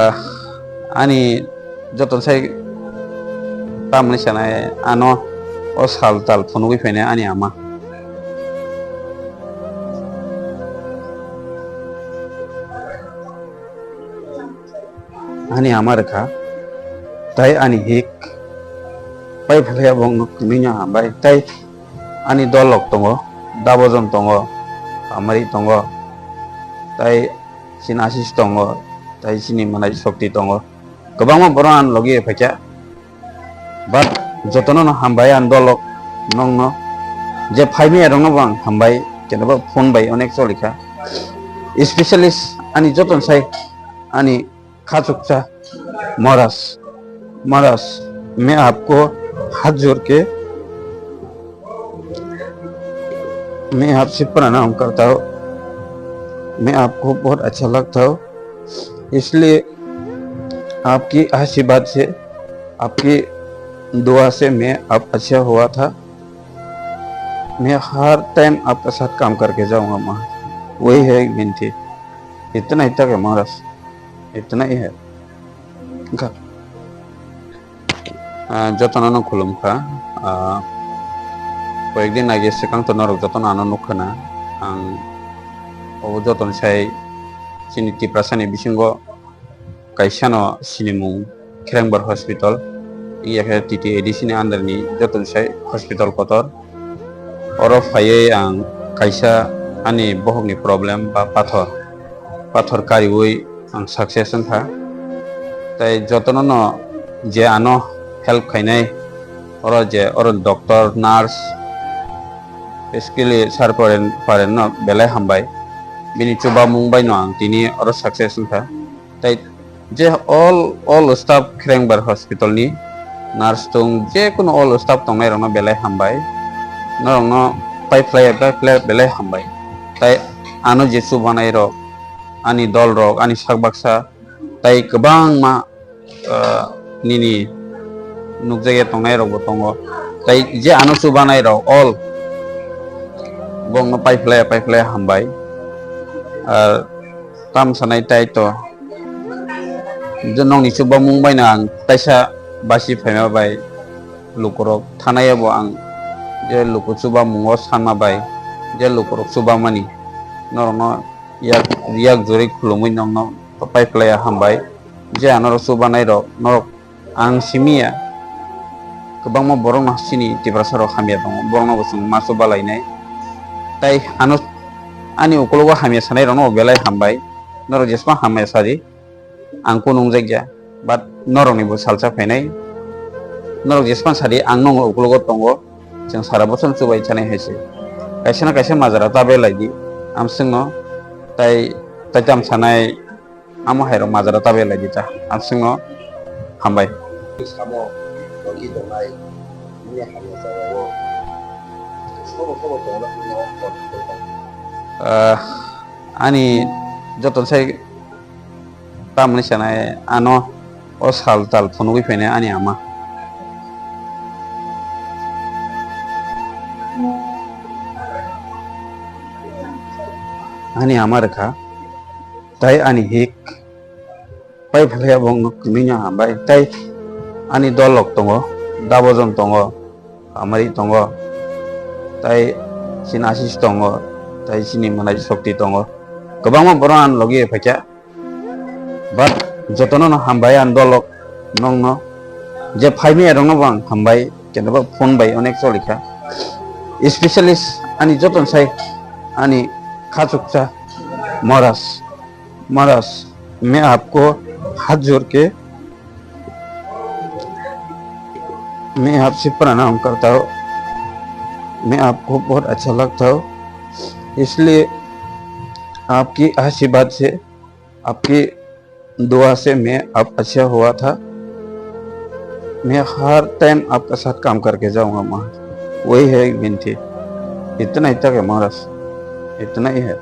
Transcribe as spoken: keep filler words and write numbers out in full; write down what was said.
Ah, ani joto sai tamni sanai ano o sal tal phunugwi phainai ani ama. Ani ama rwkha, tai ani hik pai phalya bongno kwmwino hambai, tai ani dol rok tongo, dabojon tongo, amari tongo, tai chini asis tongo, tai chini manai shokti tongo, kwbangma borok ani logi phaikha. But jotono no hambai ang dolok nongno, je phaimaya rokno bo ang hambai, kenoba phone bai onek cholikha, specialist ani joton sai ani khachuksa Maharaj, Maharaj, मैं आपको हाथ जोड़ के मैं आपसे प्रणाम करता हूँ। मैं आपको बहुत अच्छा लगता हूँ, इसलिए आपकी आशीर्वाद से, आपकी दुआ से मैं अब अच्छा हुआ था। मैं हर टाइम आपका साथ काम करके जाऊंगा महाराज। वही है एक विनती। इतना ही तक है महाराज, इतना ही है। Wngkha. Ah, jotono no khulumkha. Ah, koyekdin age swkang to norok jotono ano nukha na. Ang obo jotono sai chini Tiprasani bisingo kaisa no sinimung Khrengbar Hospital, wngya khe T T A D C ni under ni jotono sai hospital kotor. Oro phaiwi ang kaisa ani bohokni problem ba pathor, pathor kariwi ang success wngkha. Tai jotono no je ano help khainai, oro je oro doctor, nurse, basically sir paren, paren no belai hambai. Bini chubamung bai no ang tini oro success wngkha. Tai je all, all staff Khrengbar hospital ni nurse tong, je kono all staff tongnai rokno belai hambai. Norokno pai phlai, pai phlai belai hambai. Tai ano je chubanai rok, ani dol rok, ani sak baksa, tai kwbangma, ah, nini nukjakya tongnai rokbo tongo. Tai je ano chubanai rok all bongno pai phlai, pai phlai hambai. Ar tam sanai tai to, je nokni chubamung bai no ang taisa basi phaima bai lukurok thanai bo ang je luku chubamungo sanma bai je lukurok chubamani norokno yak, yak juri khulumui nokno pai phlai hambai. Je anorok chubanai rok norok ang simiya kwbangma borokno chini Tiprasa rok hamya tongo, borokno bo chwng ma chuba lainai. Tai ano ani ukologo hamya sanai rokno bo belai hambai, norok jesma hamya sadi. Ang kunu wngjakya, but norokni bo salsa phainai. Norok jesma sadi ang nokni ukologo tongo, chwng sara bosong chubai chanai hai se. Kaisa na kaisa majra ta belai di, amswngno tai, tai tam sanai, amo hai rok majra ta belai di ta, amswngno hambai. Samo, togi tongnai, nini hamya jagao, sobo sobo tongna hwnwi no. Ah, ani joto sai tamni sanai ano o sal tal phunugwi phainai ani ama. Ani ama rwkha, tai ani hik pai phalya bongno kwmwino hambai, tai ani dol rok tongo, dabojon tongo, amari tongo, tai chini asis tongo, tai chini manai shokti tongo, kwbangma borok ani logi phaikha. But jotono no hambai ang dolok nongno, je phaimaya rokno bo ang hambai, kenoba phone bai onek cholikha, specialist ani joton sai ani khachuksa Maharaj, महाराज, मैं आपको हाथ जोड़ के मैं आपसे प्रणाम करता हूँ। मैं आपको बहुत अच्छा लगता हूँ, इसलिए आपकी आशीर्वाद से, आपकी दुआ से मैं अब अच्छा हुआ था। मैं हर टाइम आपका साथ काम करके जाऊंगा महाराज, वही है एक विनती। इतना ही तक है महाराज, इतना ही है।